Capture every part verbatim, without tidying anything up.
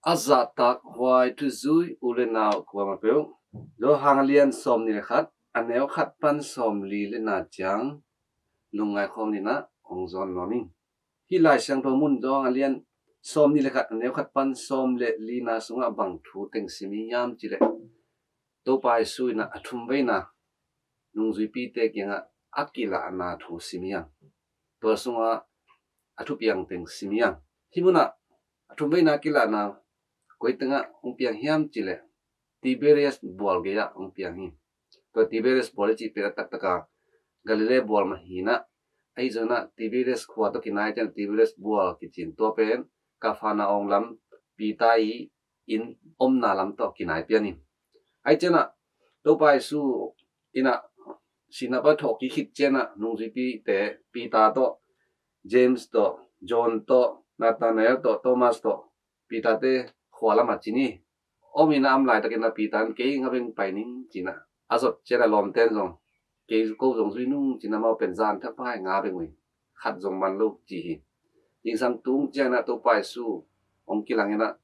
A zahtak huai thuzui u le nau kuama peuh, Johan a lian sawmnih le khat, a neu khat pan sawmli le na ciang lungngai khawm nina hong zawn nuam ing. Hih Lai Siangtho mun Johan a lian sawmnih le khat, a neu khat pan sawm le lina sungah bang thu teng sim hiam cih leh, Topa Jesu in ah a thumveina nungzuipite kiangah a kilahna thu sim hiam. Tua sungah a thupiang teng sim hiam. Hih munah a thumveina kilahna koi tengah hong piang hiam cih leh, Tiberias bual gei-ah hong piang hi. Tua Tiberias bual i cih pen a taktaka Galilee bual mah hi-in ah, ahi zongin ah Tiberias khua tawh kinai ciang Tiberias bual kici-in, tua pen Kapernaum lam, Peter i inn omna lam tawh kinai pian hi. Ahi ciangin ah Topa Jesu in ah sihna pan thawhkik khit ciangin ah nungzuipite Peter tawh, James tawh, John tawh, Nathanael tawh, Thomas tawh, Peter-te khua lamah cin hi. Om in ah, om laitakin ah Peter in, "Kei nga beng pai ning," ci-in ah a zot ciangin ah lawmten zong, "Kei, ko zong zui nung," ci-in ah amau pen zan thak pai nga beng uh hi. Khat zong man lo ci hi. Zingsang tung ciangin ah Topa Jesu hong kilang in ah,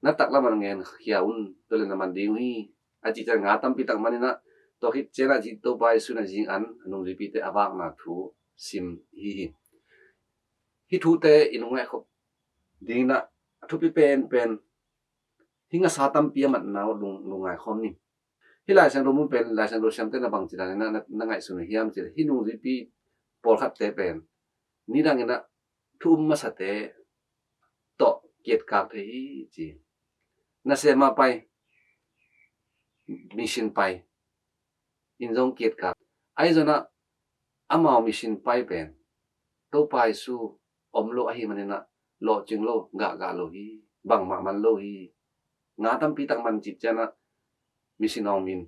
"Na taklam ah na ngen khia un, tua leh na man ding uh hi," a cih ciang nga tampi tak man in ah, tua khit ciangin ah Topa Jesu in ah zing an a nungzuipite a vakna thu sim hi hi. Hih thute i lungngaih khop ding in ah a thupi penpen, hih ngasa tampi a matna uh lung, lungngai khawm ni. Hih Lai Siangtho mun pen Lai Siangtho siamte na bangci dan in ah na, na ngaihsun uh hiam cih leh, hih nungzuipi pawlkhatte pen nidang in ah thu um masate tawh kietkak thei hi ci. Nasem ah pai, mission pai in zong kietkak. Ahi zongin ah amau mission pai pen Topa Jesu om lo ahih manin ah lawhcing lo, gahgah lo hi, bangmah man lo hi. Nga tampi tak man cih ciangin ah mission hong min,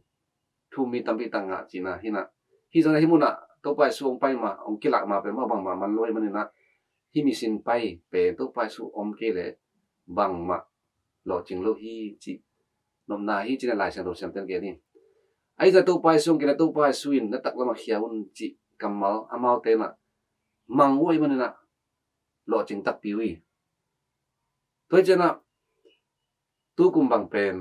thu um mi tampi tak ngah cihna hi-in ah, hih zongin ah hih munah Topa Jesu hong pai ma, hong kilak ma pen mah bangmah man lo ahih manin ah, hih mission pai pen Topa Jesu om kei leh bangmah lawhcing lo hi cih nopna hi ci-in ah Lai Siangtho siamten gen hi. Ahi zongin ah Topa Jesu hong kei leh Topa Jesu in, "Na taklam ah khia un," cih kammal amaute in ah mang uh ahih manin ah lawhcing takpi uh hi. Tua hi ciangin ah tukum bang pen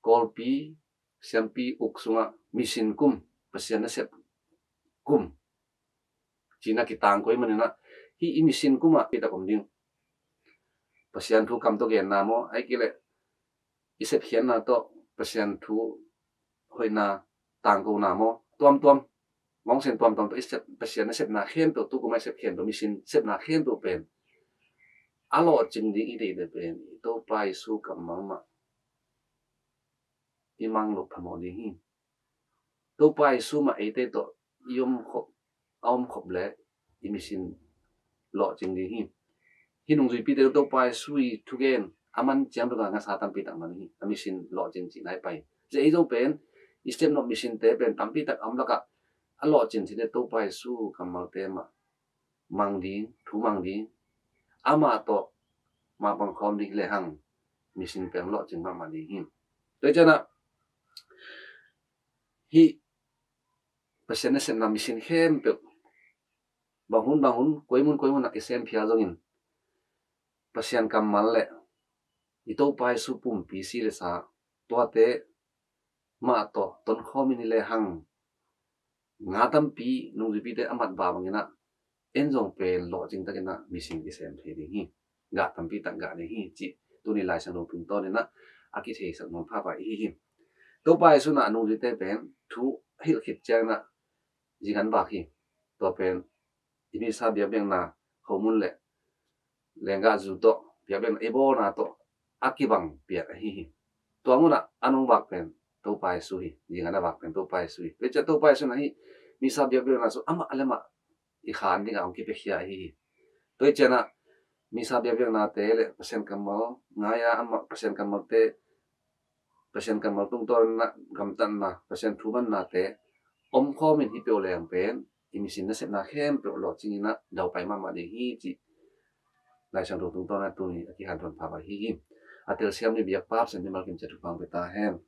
Kawlpi, siampi uk sungah mission kum, Pasian nasep kum ci-in ah kitangko ahih manin ah, hih i mission kum ah pi tak om ding. Pasian thu kam tawh genna maw, ahih kei leh i sepkhiatna tawh Pasian thu hoihna tangkona maw, tuamtuam, mawngsen tuamtuam tawh i sep, Pasian nasepna khempeuh, tukum ah i sep khempeuh, mission sepna khempeuh pen a lawhcing ding i deih leh pen i Topa Jesu kammal mah i mang loh phamawh ding hi. Topa Jesu mah eite tawh i om khop, a om khop leh i mission lawhcing ding hi. Hih nungzuipite Topa Jesu i thugen a man ciang bek a ngasa tampi tak man hi, a mission lawhcing cihna i pai. Tua ei zong pen i step nop missionte pen tampi tak a om lakah a lawhcing cihte Topa Jesu kammalte mah mang ding, thu mang ding, amah tawh mapang khawm ding hi lehang mission pen lawhcing mahmah ding hi. Tua hi ciangin ah hih Pasian nasepna mission khempeuh bang hun bang hun, koi mun koi mun ah i sem phial zongin, Pasian kammal leh i Topa Jesu pumpi si le sa, tuate mah tawh tonkhawm in hi lehang, nga tampi nungzuipite a mat ba bangin ah en zong pen lawhcing takin ah mission kisem thei ding hi. Gah tampi tak gah ding hi cih tuni Lai Siangtho tungtawn in ah a kitheisak nuam pahpah i hi hi. Topa Jesu in ah a nungzuite pen thu hilh khit ciangin ah zingan vak hi. Tua pen i misa biakpiakna khomun le lenggahzu tawh biakpiakna i bawlna tawh a kibang piak ahi hi. Tua munah a nungvak pen Topa Jesu hi, zingan a vak pen Topa Jesu hi. Tua ciah Topa Jesu in ahi misa biakpiakna sung amah le amah i khan dingah hong kipiakhia ahi hi. Tua cianah misa biakpiaknate le Pasian kammal ngai-a amah Pasian kammalte, Pasian kammal tungtawn inah gamtatna, Pasian thu mannate omkhawm in hih peuh leng pen i misin nasepna khempeuh lawhcing inah daupai mahmah ding hi cih Lai Siangtho tungtawn ah tuni a kihanthawn pha ahi hi. A telsiam ni biakpa Pasian mimal kim ciat thupha hong pia ta hen.